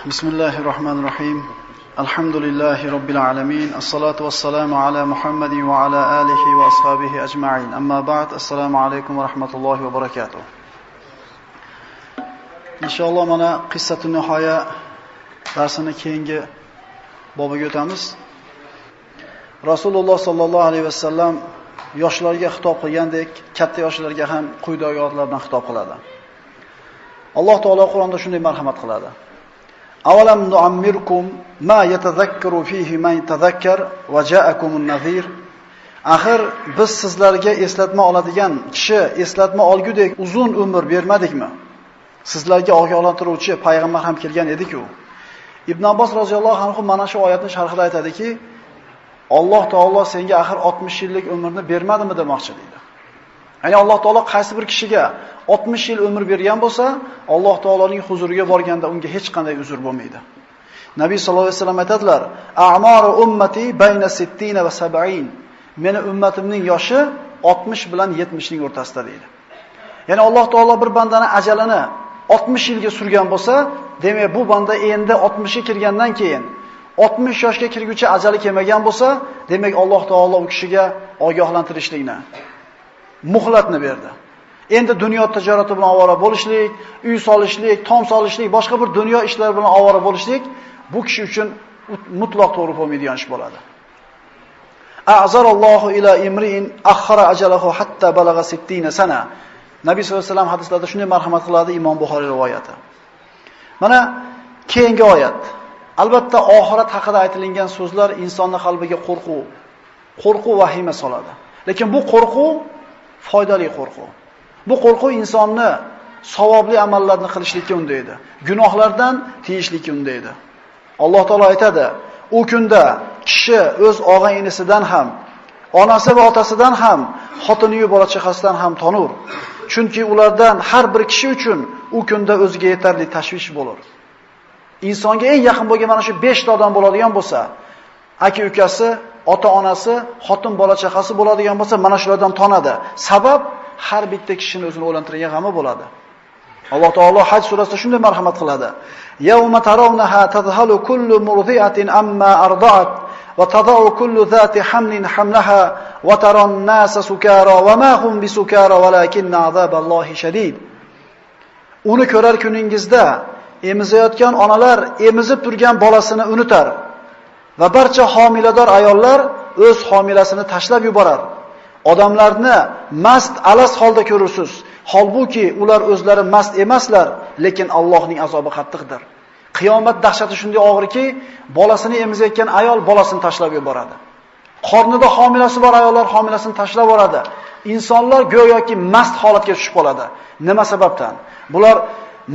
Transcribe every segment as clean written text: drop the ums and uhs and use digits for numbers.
Bismillahirrohmanirrohim. Alhamdulillahi robbil alamin. Assalatu vassalamu ala Muhammadin va ala alihi va ashabihi ajma'in. Amma ba'd. Assalomu alaykum va rahmatullohi va barakatuh. Inshaalloh mana Qissatun Nihoya darsini keyingi bobiga o'tamiz. Rasululloh sallallohu alayhi vasallam yoshlarga xitob qilgandek, katta yoshlarga ham quyidagi oyatlar bilan xitob qiladi. Alloh taolo Qur'onda shunday marhamat qiladi. Avalam nu'ammirkum ma yatazakkaru fihi man tazakkar va ja'akumun nazir. Axir biz sizlarga eslatma oladigan kishi eslatma olgudek uzun umr bermadikmi? Sizlarga ogohlantiruvchi payg'ambar ham kelgan edi-ku. Ibn Abbos roziyallohu anhu mana shu oyatni sharhida aytadiki, Alloh taolo senga axir 60 yillik umrni bermadimi demoqchi deydi. Ya'ni Alloh taolo qaysi bir kishiga 60 yil umr bergan bo'lsa, Alloh taoloning huzuriga borganda unga hech qanday uzr bo'lmaydi. Nabiy sollallohu alayhi vasallam aytadilar: "A'maru ummati bayna 60 va 70." Meni ummatimning yoshi 60 bilan 70 ning o'rtasida deydi. Ya'ni Alloh taolo bir bandani ajalini 60 yilga surgan bo'lsa, demak bu banda endi 60 ga kirgandan keyin 60 yoshga kirguncha ajali kelmagan bo'lsa, demak Alloh taolo u kishiga ogohlantirishlikni, muhlatni berdi. Endi dunyo tijorati bilan ovora bo'lishlik, uy solishlik, tom solishlik, boshqa bir dunyo ishlari bilan ovora bo'lishlik bu kishi uchun mutlaq to'g'ri bo'lmaydigan ish bo'ladi. A'zarallohu ila imri'in akhara ajalahu hatta balagha 60 sana. Nabiy sollallohu alayhi vasallam hadislarda shunday marhamat qiladi, Imom Buxoriy rivoyati. Mana keyingi oyat. Albatta oxirat haqida aytilingan so'zlar insonning qalbiga qo'rquv vahima soladi. Lekin bu qo'rquv foydali qo'rquv. Bu qo'rquv insonni savobli amallarni qilishlikka undaydi, gunohlardan tiyishlikka undaydi. Alloh taolo aytadi: "U kunda kishi o'z og'a-inisidan ham, onasi va otasidan ham, xotini va bola-chaqasidan ham tonur. Chunki ulardan har bir kishi uchun u kunda o'ziga yetarli tashvish bo'lur." Insonga eng yaqin bo'lgan mana shu 5 ta odam bo'ladigan bo'lsa, aka-ukasi, ota-onasi, xotin bola-chaqasi bo'ladigan bo'lsa, mana shulardan tonadi. Sabab har bitta kishini o'zini o'ylantirgan g'ami bo'ladi. Alloh taolo Haj surasida shunday marhamat qiladi: "Yawma tarawnaha tadhalu kullu murdi'atin amma arda'at va tada'u kullu zati hamlin hamlaha va taran nasa sukara va ma hum bisukara walakinna azaballohi shadid." Uni ko'rar kuningizda emizayotgan onalar emizib turgan bolasini unutar va barcha homilador ayollar o'z homilasini tashlab yuborar. Odamlarni mast alas holda ko'rursiz. Holbuki ular o'zlari mast emaslar, lekin Allohning azobi qattiqdir. Qiyomat dahshati shunday og'irki, bolasini emizayotgan ayol bolasini tashlab yuboradi. Qornida homilasi bor ayollar homilasini tashlab yuboradi. Insonlar go'yoki mast holatga tushib qoladi. Nima sababdan? Bular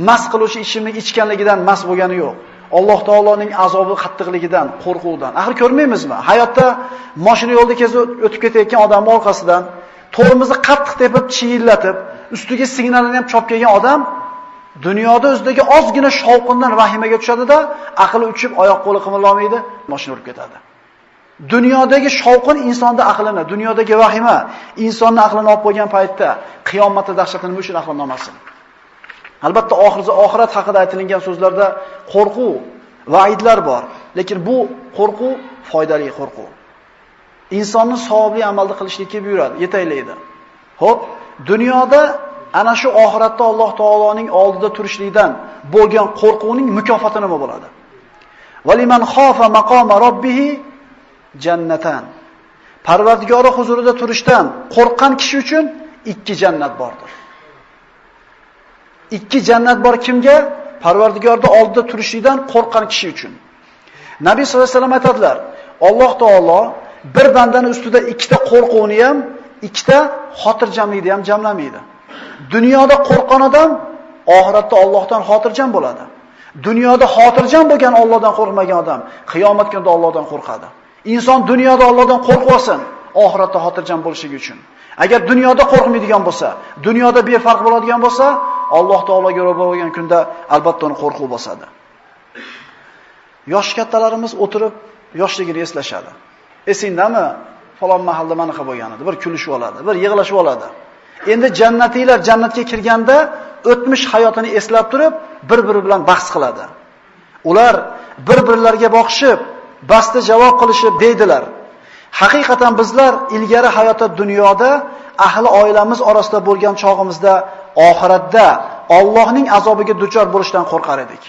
mast qiluvchi ichimlik ichganligidan mast bo'lgani yo'q. Alloh taoloning azobi qattiqligidan, qo'rquvdan. Axir ko'rmaymizmi? Hayotda mashina yo'lda kezib o'tib ketayotgan odamning orqasidan tormozni qattiq tepib, chiyillatib, ustiga signalini ham chopib kelgan odam dunyoda o'zidagi ozgina shovqindan vahimaga tushadi-da, aqli uchib, oyoq qo'li qimirlamaydi, mashina urib ketadi. Dunyodagi shovqin insonda aqlini, dunyodagi vahima insonni aqlini olib qo'ygan paytda qiyomatda dahshatini nima uchun aqlini olmasin? Albatta oxirat haqida aytilingan so'zlarda qo'rquv, va'idlar bor, lekin bu qo'rquv foydali qo'rquv. Insonni savobli amalni qilishlikka buyuradi, yetaklaydi. Xo'p, dunyoda ana shu oxiratda Alloh taoloning oldida turishlikdan bo'lgan qo'rquvning mukofoti nima bo'ladi? Valiman xofa maqoma robbihi jannatan. Parvardigori huzurida turishdan qo'rqqan kishi uchun 2 jannat bordir. 2 jannat bor kimga? Parvardigorning oldida turishlikdan qo'rqqan kishi uchun. Nabiy sollallohu alayhi vasallam aytadilar: Alloh taolo bir bandaning ustida 2 ta qo'rquvni ham, 2 ta xotirjamlikni ham jamlamaydi. Dunyoda qo'rqqan odam oxiratda Allohdan xotirjam bo'ladi. Dunyoda xotirjam bo'lgan Allohdan qo'rqmagan odam qiyomat kunida Allohdan qo'rqadi. Inson dunyoda Allohdan qo'rqib olsin, oxiratda xotirjam bo'lishligi uchun. Agar dunyoda qo'rqmaydigan bo'lsa, dunyoda befarq bo'ladigan bo'lsa, Alloh taologa ro'baro bo'lgan kunda albatta uni qo'rquv bosadi. Yosh kattalarimiz o'tirib yoshligini eslashadi. Esingdami? Falon mahallada manaqa bo'lgan edi. Bir kulishib oladi, bir yig'lashib oladi. Endi jannatiylar jannatga kirganda o'tmish hayotini eslab turib, bir-biri bilan bahs qiladi. Ular bir-birlariga boqishib, basta javob qilishib deydilar: Haqiqatan bizlar ilgari hayotda dunyoda ahli oilamiz orasida bo'lgan chog'imizda oxiratda Allohning azobiga duchor bo'lishdan qo'rqar edik.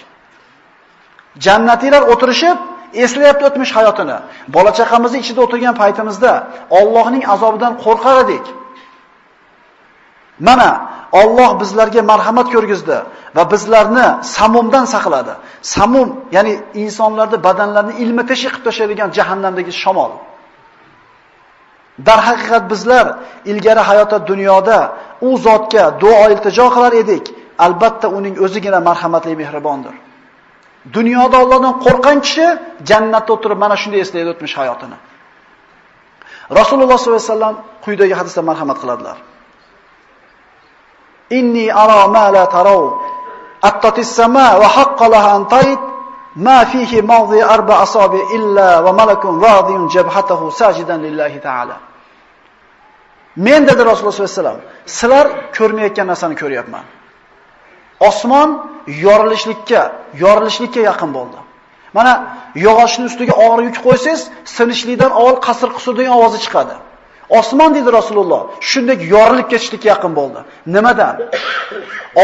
Jannatiylar o'tirishib eslayapti o'tmish hayotini. Bola chaqamizni ichida o'tirgan paytimizda Allohning azobidan qo'rqar edik. Mana Alloh bizlarga marhamat ko'rgizdi va bizlarni samumdan saqladi. Samum, ya'ni insonlarni badanlarini ilmi teshik qilib tashlaydigan jahannamdagi shamol. Darhaqiqat bizlar ilgari hayotda dunyoda u zotga duo iltijo qilar edik. Albatta uning o'zigina marhamatli mehribondir. Dunyoda Allohdan qo'rqgan kishi jannatda o'tirib mana shunday eslaydi o'tmish hayotini. Rasululloh sollallohu alayhi vasallam quyidagi hadisda marhamat qiladilar. Inni ara ma la taraw attatis sama va haqqa laha an tayt ma fihi mawdi arba asabi illa va malakun radiyun jabhatahu sajidan lillahi ta'ala. Men dedi Rasululloh sollallohu alayhi vasallam, sizlar ko'rmayotgan narsani ko'ryapman. Osmon yorilishlikka yaqin bo'ldi. Mana yog'ochning ustiga og'ir yuk qo'ysangiz, sinishlikdan avval qasir-qusur degan ovozi chiqadi. Osmon dedi Rasululloh, shunday yorilib ketishlikka yaqin bo'ldi. Nimadan?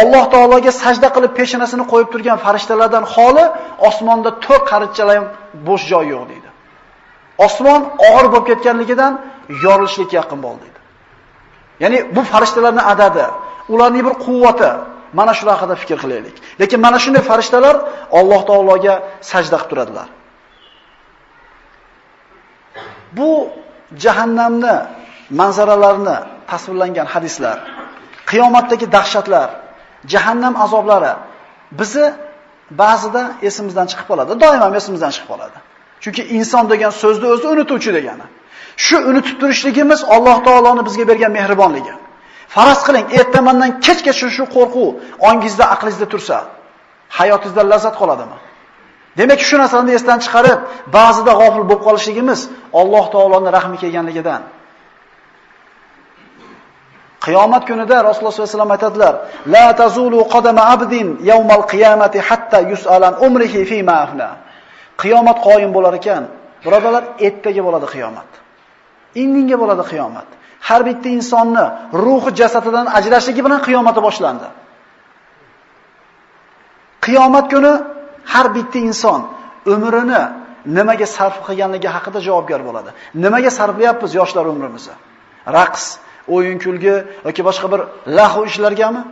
Alloh taologa sajda qilib peshonasini qo'yib turgan farishtalardan xoli osmonda 4 qarichchalar ham bo'sh joy yo'q dedi. Osmon og'ir bo'lib ketganligidan yorilishlikka yaqin bo'ldi dedi. Ya'ni bu farishtalarning adadi, ularning bir quvvati, mana shular haqida fikr qilaylik. Lekin mana shunday farishtalar Alloh taologa sajda qilib turadilar. Bu jahannamni manzaralarini tasvirlangan hadislar, qiyomatdagi dahshatlar, jahannam azoblari bizi ba'zida esimizdan chiqib qoladi, doim ham esimizdan chiqib qoladi. Chunki inson degan so'zni o'zi unutuvchi degani. Shu unutib turishligimiz Alloh taoloning bizga bergan mehribonligi. Faraz qiling, ertamandan kechgacha shu qo'rquv ongingizda, aqlingizda tursa, hayotingizda lazzat qoladimi? Demak, shu narsani esdan chiqarib, ba'zida g'ofil bo'lib qolishligimiz Alloh taoloning rahmi kelganligidan. Qiyomat kunida Rasululloh sollallohu alayhi vasallam aytadilar: "La tazulu qadama abdin yawmal qiyamati hatta yus'alan umrihi fima afna." Qiyomat qoyim bo'lar ekan, birodarlar, ertaga bo'ladi qiyomat. Indinga bo'ladi qiyomat. Har bitta insonni ruhi jasadidan ajrashligi bilan qiyomati boshlandi. Qiyomat kuni har bitta inson umrini nimaga sarf qilganligi haqida javobgar bo'ladi. Nimaga sarflayapmiz yoshlar umrimizni? Raqs, o'yin kulgi yoki boshqa bir lahu ishlargami?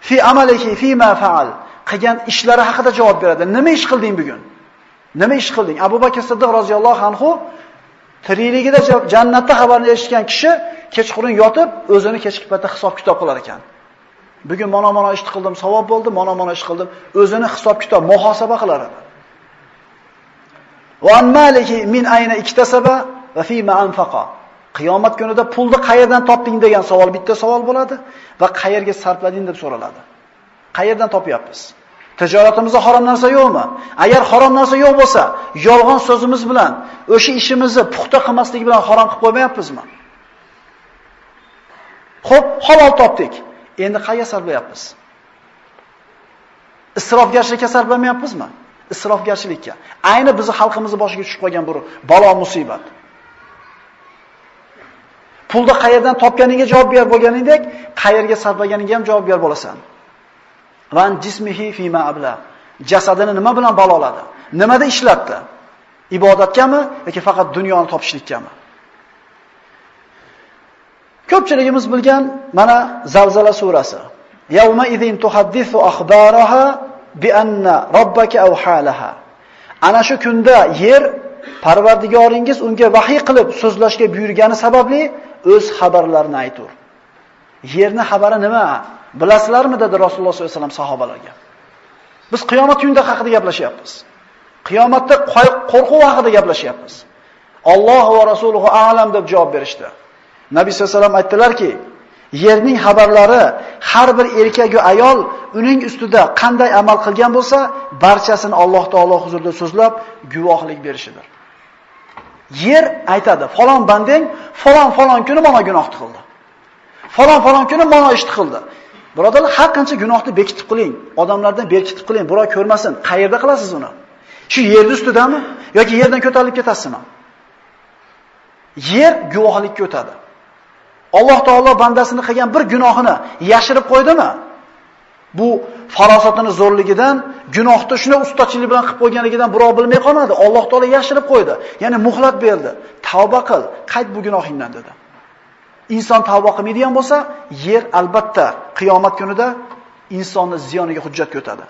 Fi amalihi fi ma faal. Qilgan ishlari haqida javob beradi. Nima ish qilding bugun? Nima ish qilding? Abu Bakr Siddiq roziyallohu anhu tirikligida jannatda xabarni eshitgan kishi kechqurun yotib o'zini kechki paytda hisob-kitob qilar ekan. Bugun mana-mana ish qildim, savob bo'ldi, mana-mana ish qildim. O'zini hisob-kitob, muhosaba qilar edi. Va an malihi min ayna iktasaba va fima anfaqa. Qiyomat kunida pulni qayerdan topding degan savol bitta savol bo'ladi va qayerga sarflading deb so'raladi. Qayerdan topyapmiz? Tijoratimizda harom narsa yo'qmi? Agar harom narsa yo'q bo'lsa, yolg'on so'zimiz bilan o'sha ishimizni puxta qilmaslik bilan harom qilib qo'ymayapmizmi? Xo'p, halol topdik. Endi qayerga sarflayapmiz? Isrofgarchilikka sarflamayapmizmi? Isrofgarchilikka. Ayni bizni xalqimizni boshiga tushib qolgan bir balo musibat. Pulni qayerdan topganingga javob ber bo'lganingdek, qayerga sarflaganingga ham javob ber bo'lasan. Van jismihi fima abla. Jasadini nima bilan baloladi? Nimada ishlatdi? Ibodatgami yoki faqat dunyoni topishlikkami? Ko'pchiligimiz bilgan mana Zalzala surasi. Yawma idin tuhaddithu akhbaraha bi anna robbaka awha laha. Ana shu kunda yer Parvardigoringiz unga vahiy qilib so'zlashga buyurgani sababli o'z xabarlarini aytur. Yerni xabari nima? Bilasizlarmi dedi Rasululloh sollallohu alayhi vasallam sahobalarga. Biz qiyomat kunida haqida gaplashyapmiz. Qiyomatda qo'rquv haqida gaplashyapmiz. Alloh va rasuluhu a'lam deb javob berishdi. Nabiy sollallohu alayhi vasallam aytdilarki, yerning xabarlari har bir erkak va ayol uning ustida qanday amal qilgan bo'lsa, barchasini Alloh taolo huzurida so'zlab guvohlik berishidir. Yer aytadi, falon bandang falon falon kuni mana gunoh qildi. Falon falon kuni mana ish qildi. Birodarlar, har qancha gunohni bekitib qiling, odamlardan berkitib qiling, birov ko'rmasin. Qayerda qilasiz uni? Shu yerning ustidami yoki yerdan ko'tarilib ketasizmi? Yer guvohlikka o'tadi. Alloh taolo bandasini qilgan bir gunohini yashirib qo'ydimi? Bu farosatini zo'rligidan, gunohni shunday ustachilik bilan qilib qo'yganligidan birov bilmay qolmadi. Alloh taolo yashirib qo'ydi. Ya'ni muhlat berdi. Tavba qil, qayt bu gunohingdan dedi. Inson tavba qilmaydigan bo'lsa, yer albatta qiyomat kunida insonni ziyoniga hujjatga o'tadi.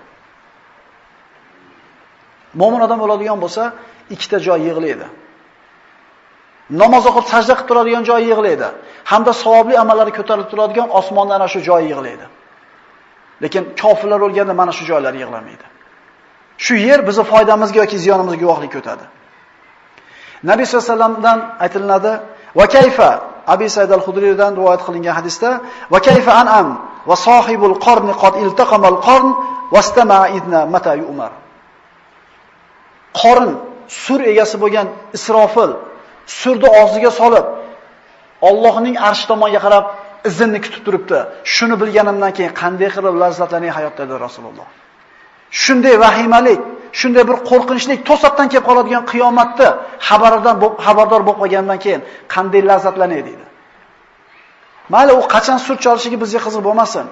Mo'min odam o'ladigan bo'lsa, ikkita joy yig'laydi. Namoz o'qib sajda qilib turadigan joy yig'laydi. Hamda savobli amallari ko'tarilib turadigan osmonda ana shu joy yig'laydi. Lekin kofirlar o'lganda mana shu joylar yig'lamaydi. Shu yer bizi foydamizga yoki ziyonimizga guvohlik o'tadi. Nabiy sollallohu alayhi vasallamdan aytilinadi: "Va kayfa" Abi Said al-Hudriydan rivoyat qilingan hadisda, "Va kayfa an'am va sohibul qarni qad iltaqamal qarn wastama'a idna mata yu'mar." Qorin sur egasi bo'lgan Isrofil surni og'ziga solib Allohning arshi tomonga qarab izinni kutib turibdi. Shuni bilganimdan keyin qanday qilib lazzatlanay hayotda dedi Rasululloh. Shunday vahimalik, shunday bir qo'rqinchlik to'satdan kelib qoladigan qiyomatni xabardor bo'lib qolgandan keyin qanday lazzatlanay dedi. Mayli u qachon sur cholishligi bizga qiziq bo'lmasin.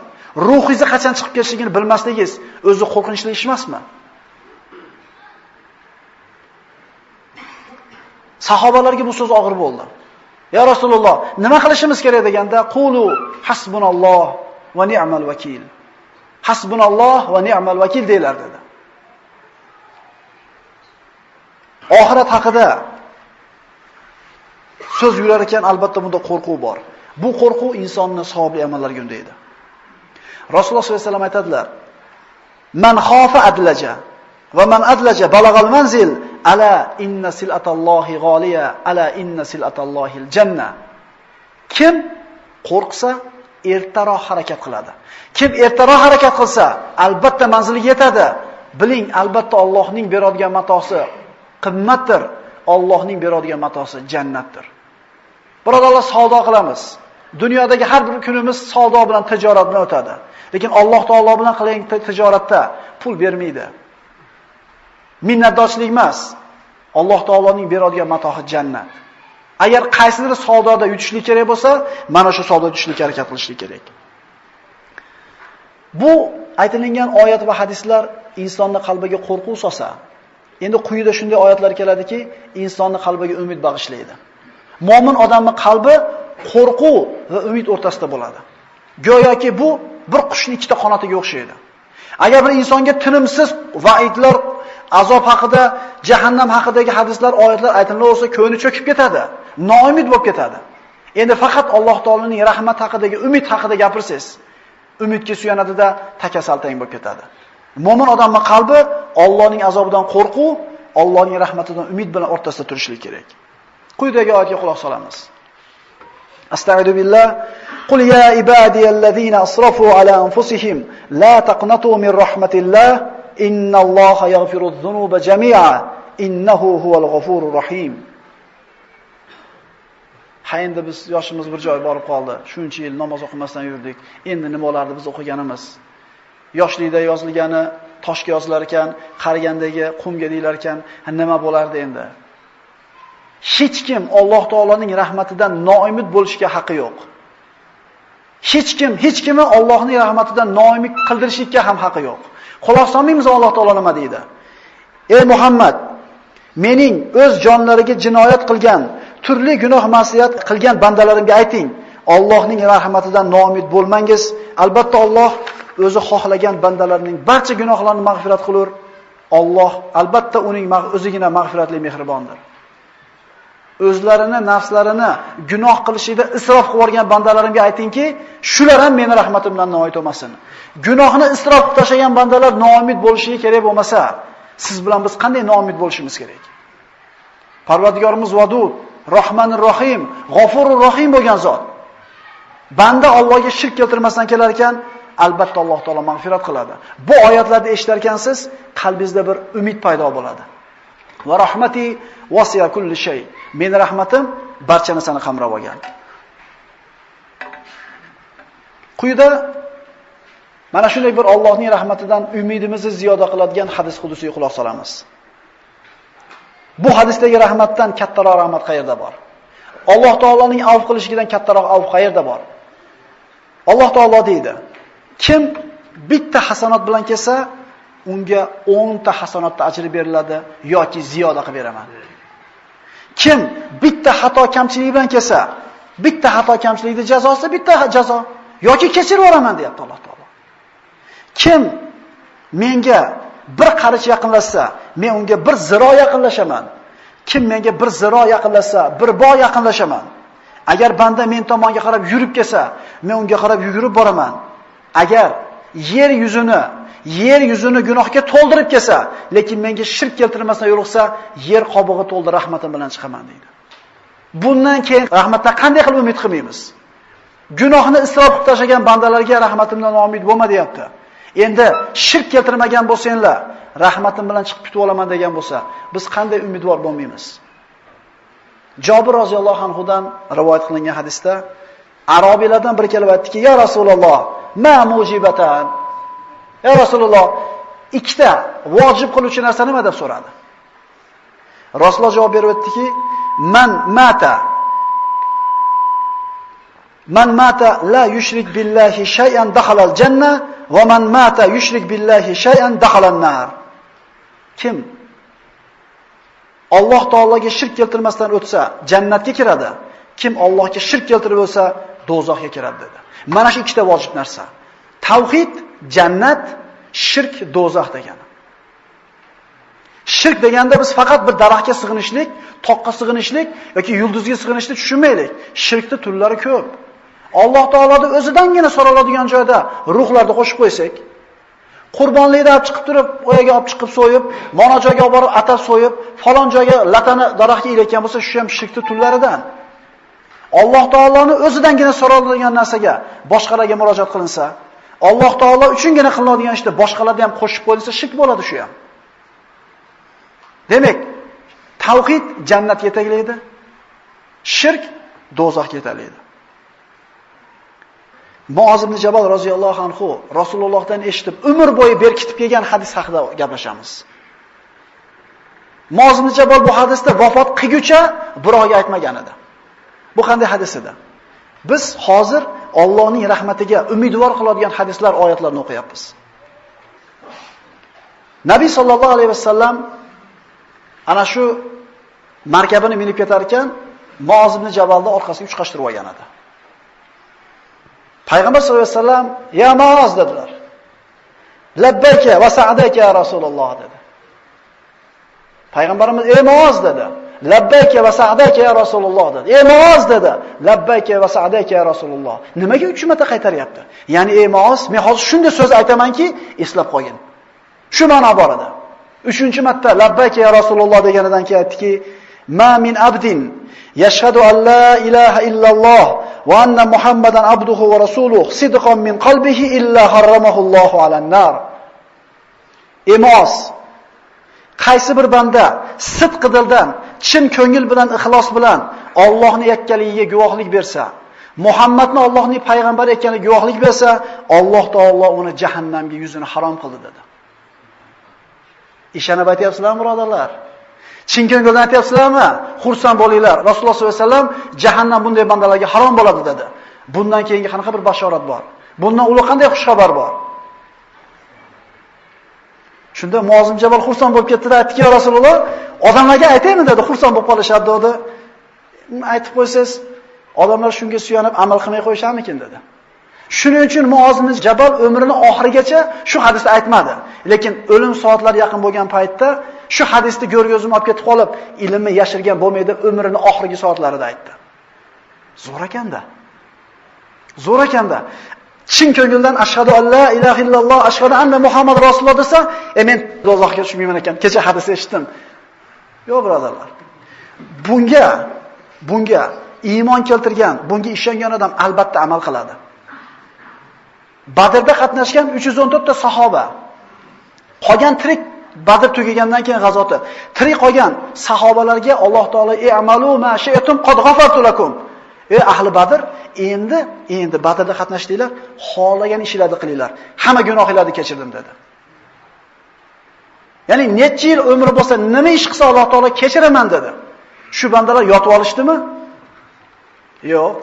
Ruhingizni qachon chiqib ketishligini bilmasligingiz o'zi qo'rqinchli ish emasmi? Sahobalarga bu so'z og'ir bo'ldi. Ya Rasululloh, nima qilishimiz kerak deganda, qulu hasbunalloh va ni'mal vakil. Hasbunalloh va ni'mal vakil deylar dedi. Oxirat haqida so'z yurar ekan, albatta bunda qo'rquv bor. Bu qo'rquv insonni savobli amallarga undaydi. Rasululloh sollallohu alayhi vasallam aytadilar: "Man xofa adlaja va man adlaja balag'al manzil, ala inna sil'atallohi g'oliya, ala inna sil'atallohil janna." Kim qo'rqsa, ertaroq harakat qiladi. Kim ertaroq harakat qilsa, albatta manziliga yetadi. Biling, albatta Allohning beradigan matosi qimmatdir. Allohning beradigan matosi jannatdir. Birodarlar, savdo qilamiz. Dunyodagi har bir kunimiz savdo bilan, tijorat bilan o'tadi. Lekin Alloh taolo bilan qilgan tijoratda pul bermaydi. Minnatdorchilik emas. Alloh taoloning beradigan matohi jannat. Agar qaysidir savdoda yutishlik kerak bo'lsa, mana shu savdoda yutishlikka harakat qilishlik kerak. Bu aytilingan oyat va hadislar insonning qalbiga qo'rquv solsa, endi quyida shunday oyatlar keladiki, insonning qalbiga umid bag'ishlaydi. Mo'min odamning qalbi qo'rquv va umid o'rtasida bo'ladi. Go'yoki bu bir qushning ikkita qanotiga o'xshaydi. Agar bir insonga tinimsiz va'idlar, azob haqida, jahannam haqidagi hadislar, oyatlar aytilaversa, ko'ngli cho'kib ketadi, noumid bo'lib ketadi. Endi faqat Alloh taoloning rahmat haqidagi umid haqida gapirsangiz, umidga suyanadida takasaltang bo'lib ketadi. Mo'min odamning qalbi Allohning azobidan qo'rquv, Allohning rahmatidan umid bilan o'rtasida turishi kerak. Quyidagi oyatga quloq solamiz. Astagfiru billah. Qul ya ibadiyallazina asrafu ala anfusihim la taqnatu min rahmatillah innalloha yaghfiruz zunuba jami'a innahu huval g'afurur rahim. Ha, endi biz yoshimiz bir joy borib qoldi. Shuncha yil namoz o'qimasdan yurdik. Endi nima bo'lardi biz o'qiganimiz? Yoshlikda yozilgani toshga yozilar ekan, qarigandagi qumga deyilar ekan, nima bo'lardi endi? Hech kim Alloh taoloning rahmatidan noumid bo'lishga haqqi yo'q. Hech kim, hech kimni Allohning rahmatidan noumid qildirishga ham haqqi yo'q. Quloq solmaymiz Alloh taolo nima deydi? Ey Muhammad, mening o'z jonlariga jinoyat qilgan, turli gunoh ma'siyat qilgan bandalarimga ayting, Allohning rahmatidan noumid bo'lmangiz. Albatta Alloh o'zi xohlagan bandalarining barcha gunohlarini mag'firat qilur. Alloh albatta uning o'zigina mag'firatli mehribondir. O'zlarini, nafslarini gunoh qilishida isrof qilib olgan bandalarimga aytingki, shular ham meni rahmatimdan noumid bo'lmasin. Gunohni isrof qilib tashlagan bandalar noumid bo'lishi kerak bo'lmasa, siz bilan biz qanday noumid bo'lishimiz kerak? Parvardigorimiz Vadud, Rahmanir Rohim, G'ofurur Rohim bo'lgan zot. Banda Allohga shirk keltirmasdan kelar ekan, albatta Alloh taolo mag'firat qiladi. Bu oyatlarni eshitar ekansiz, qalbingizda bir umid paydo bo'ladi. Va rahmati wasi'a kulli shay. Meni rahmatim barcha narsani qamrab olgan. Quyida Mana shunday bir Allohning rahmatidan umidimizni ziyoda qiladigan hadis qudusiga quloq solamiz. Bu hadisdagi rahmatdan kattaroq rahmat qayerda bor? Alloh taoloning avf qilishidan kattaroq avf qayerda bor? Alloh taolo deydi: kim bitta hasanot bilan kelsa, unga 10 ta hasanotda ajr beriladi yoki ziyoda qilib beraman. Kim bitta xato kamchilik bilan kelsa, bitta xato kamchilikning jazosi bitta jazo yoki kechirib yuboraman deyapti Alloh taolo. Kim menga bir qarich yaqinlashsa, men unga bir ziro yaqinlashaman. Kim menga bir ziro yaqinlashsa, bir bo yaqinlashaman. Agar banda men tomonga qarab yurib kelsa, men unga qarab yugurib boraman. Agar yer yuzini gunohga to'ldirib kelsa, lekin menga shirk keltirmasdan yo'liqsa, yer qobig'i to'ldi rahmatim bilan chiqaman deydi. Bundan keyin rahmatdan qanday qilib umid qilmaymiz? Gunohni isrof qilib tashlagan bandalarga rahmatimdan umid bo'lma deyapti. Endi shirk keltirmagan bo'lsanglar, rahmatim bilan chiqib kutib olaman degan bo'lsa, biz qanday umidvor bo'lmaymiz? Jobir roziyallohu anhudan rivoyat qilingan hadisda arabiylardan biri kelib aytdiki: "Ya Rasululloh, ma mujibatan?" Ya Rasululloh, ikkita vojib qiluvchi narsa nima deb so'radi. Rasululloh javob berib aytdiki: Man mata la yushrik billahi shay'an dakhalal janna va man mata yushrik billahi shay'an dakhalan nar. Kim Alloh taologa shirk keltirmasdan o'tsa, jannatga kiradi. Kim Allohga shirk keltirib o'lsa, do'zaxga kiradi dedi. Mana shu ikkita vojib narsa. Tavhid jannat, shirk do'zax degani. Shirk deganda biz faqat bir daraxtga sig'inishlik, toqqa sig'inishlik yoki yulduzga sig'inishni tushunmaylik. Shirkning turlari ko'p. Alloh taoloning o'zidangina so'raladigan joyda ruhlarni qo'shib qo'ysak, qurbonlikni olib chiqib turib, o'yaga olib chiqib so'yib, mana joyga olib borib atab so'yib, falon joyga latani daraxtga ilayotgan bo'lsa, shu ham shirkning turlaridan. Alloh taoloning o'zidangina so'raladigan narsaga boshqalarga murojaat qilinsa, Alloh taolo uchungina qilinadigan ishda boshqalarni ham qo'shib qo'yilsa, shirk bo'ladi shu ham. Demak, tavhid jannatga yetaklaydi, shirk do'zaxga yetaklaydi. Muoz ibn Jabal roziyallohu anhu Rasulullohdan eshitib, umr bo'yi berkitib kelgan hadis haqida gaplashamiz. Muoz ibn Jabal bu hadisda vafot qilguncha birovga aytmagan edi. Bu qanday hadis edi? Biz hozir Allohning rahmatiga umidvor qiladigan hadislar, oyatlarni o'qiyapmiz. Nabiy sallallohu alayhi vasallam ana shu markabini minib ketar ekan, Muoz ibn Jabalni orqasiga uchqashtirib olgan edi. Payg'ambar sollallohu alayhi vasallam: "Ya Muoz" dedilar. "Labbayka va sa'daka ya Rasululloh" dedi. Payg'ambarimiz: "Ey Muoz" dedi. "Labbayka va sa'daka ya Rasululloh" dedi. "Ey Muoz" dedi. "Labbayka va sa'daka ya Rasululloh." Nimaga 3 marta qaytaryapti? Ya'ni ey Muoz, men hozir shunday so'z aytamanki, eslab qo'ying. Shu ma'no bor edi. 3-marta labbayka ya Rasululloh deganidan keyin aytdiki: "Ma min abdin yashhadu an la ilaha illalloh va anna Muhammadan abduhu va rasuluhu sidqan min qalbihi illa harramahu Allohu alan nar." Ey Muoz, qaysi bir banda sidq dildan, chin ko'ngil bilan, ixlos bilan Allohning yakkaligiga guvohlik bersa, Muhammadni Allohning payg'ambari ekaniga guvohlik bersa, Alloh taolo uni jahannamga yuzini harom qildi dedi. Ishonib aytyapsizlarmi, birodarlar? Chin ko'ngildan aytyapsizlarmi? Xursand bo'linglar. Rasululloh sollallohu alayhi vasallam jahannam bunday bandalarga harom bo'ladi dedi. Bundan keyingi qanaqa bir bashorat bor? Bundan ulug' qanday xushxabar bor? Shunda Muoz ibn Jabal xursand bo'lib ketdi-da, aytdiki: "Ya Rasululloh, odamlarga aytaymi?" dedi. Xursand bo'lib qolishadi dedi. Aytib qo'ysangiz, odamlar shunga suyanib amal qilmay qo'yisharmikin dedi. Shuning uchun Muoz ibn Jabal umrini oxirigacha shu hadisni aytmadi. Lekin o'lim soatlari yaqin bo'lgan paytda shu hadisni go'rga o'zim olib ketib qolib, ilmni yashirgan bo'lmaydi, umrini oxirgi soatlarida aytdi. Zo'r ekanda. Zo'r ekanda. Chin ko'ngildan ashhadu an la ilaha illalloh, ashhadu anna Muhammad rasululloh desa, men do'zaxga tushmayman ekan. Kecha hadis eshitdim. Yo'q, birodarlar. Bunga iymon keltirgan, bunga ishongan odam albatta amal qiladi. Badrda qatnashgan 314 ta sahoba qolgan tirik, Badr tugagandan keyin g'azoti, tirik qolgan sahobalarga Alloh taolo "Ey amalu ma shi'tum qad g'afartu lakum." Ey ahli Badr, endi Badrda qatnashdinglar, xohlagan ishlarni qilinglar. Hamma gunohinglarni kechirdim dedi. Ya'ni necha yil umri bo'lsa, nima ish qilsa Alloh taolo kechiraman dedi. Shu bandalar yotib olishdimi? Yo'q.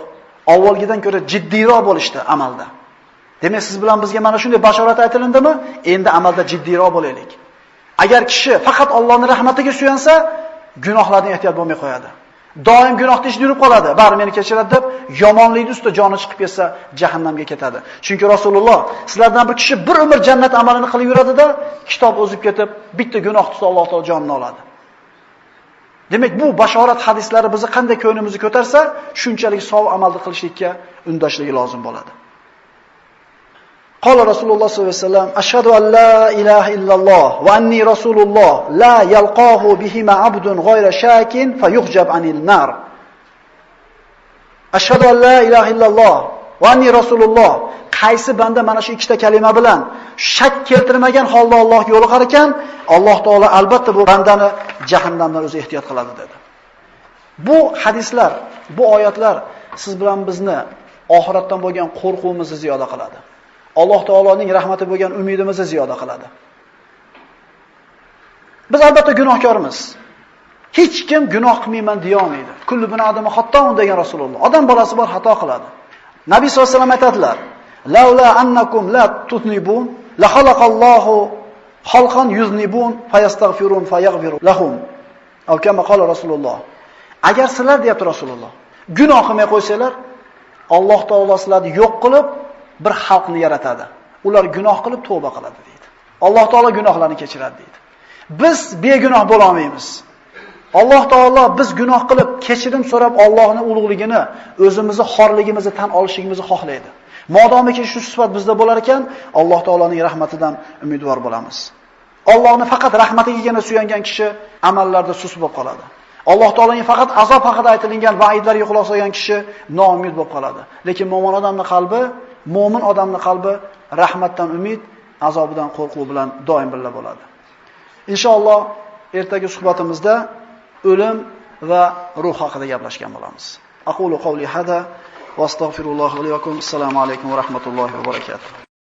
Avvalgidan ko'ra jiddiyroq bo'lishdi amalda. Demak, siz bilan bizga mana shunday bashorat aytilindimi? Endi amalda jiddiyroq bo'laylik. Agar kishi faqat Allohning rahmatiga suyansa, gunohlardan ehtiyot bo'lmay qo'yadi. Doim gunohda ishda yurib qoladi. Bari meni kechiradi deb yomonlikni ustida joni chiqib ketsa, jahannamga ketadi. Chunki Rasululloh sizlardan bir kishi bir umr jannat amalini qilib yuradida, kitob o'zib ketib, bitta gunoh tutsa Alloh taolo jonini oladi. Demak, bu bashorat hadislari bizni qanday ko'nglimizni ko'tarsa, shunchalik sov amalni qilishlikka undashligi lozim bo'ladi. Qala Rasululloh sollallohu alayhi vasallam: "Ashhadu an la ilaha illalloh va anni rasululloh la yalqahu bihima abdun ghayra shakin fayuhjab anil nar." Ashhadu an la ilaha illalloh va anni rasululloh. Qaysi banda mana shu ikkita kalima bilan shak keltirmagan holda Allohga yo'liqar ekan, Alloh taolo albatta bu bandani jahannamdan o'zi ehtiyot qiladi dedi. Bu hadislar, bu oyatlar siz bilan bizni oxiratdan bo'lgan qo'rquvimizni ziyoda qiladi. Alloh taoloning rahmati bo'lgan umidimizni ziyoda qiladi. Biz albatta gunohkormiz. Hech kim gunoh qilmayman deya olmaydi. Kullu bani odam xattoun degan Rasululloh. Odam bolasi bor xato qiladi. Nabiy sollallohu alayhi vasallam aytadilar: "Laula annakum la tuznibun la xalaqallohu xalqan yuznibun fayastaghfirun fayaghfiru lahum." Aw kama qala Rasululloh. Agar sizlar, deyapti Rasululloh, gunoh qilmay qo'ysanglar, Alloh taolo sizlarni yo'q qilib bir xalqni yaratadi. Ular gunoh qilib tavba qiladi deydi. Alloh taolo gunohlarni kechiradi deydi. Biz begunoh bo'la olmaymiz. Alloh taolo biz gunoh qilib kechirim so'rab Allohning ulug'ligini, o'zimizni xorligimizni tan olishimizni xohlaydi. Modomiki shu sifat bizda bo'lar ekan, Alloh taoloning rahmatidan umidvor bo'lamiz. Allohning faqat rahmatigagina suyangan kishi amallarda sust bo'lib qoladi. Alloh taoloning faqat azob haqida aytilgan va'idlarga quloq solgan kishi noumid bo'lib qoladi. Lekin mo'min odamning qalbi, mo'min odamning qalbi rahmatdan umid, azobidan qo'rquv bilan doim birga bo'ladi. Inshaalloh ertaga suhbatimizda o'lim va ruh haqida gaplashgan bo'lamiz. Aqulu qawli hada va astagfirullohi li va lakum. Assalomu alaykum va rahmatullohi va barakatuh.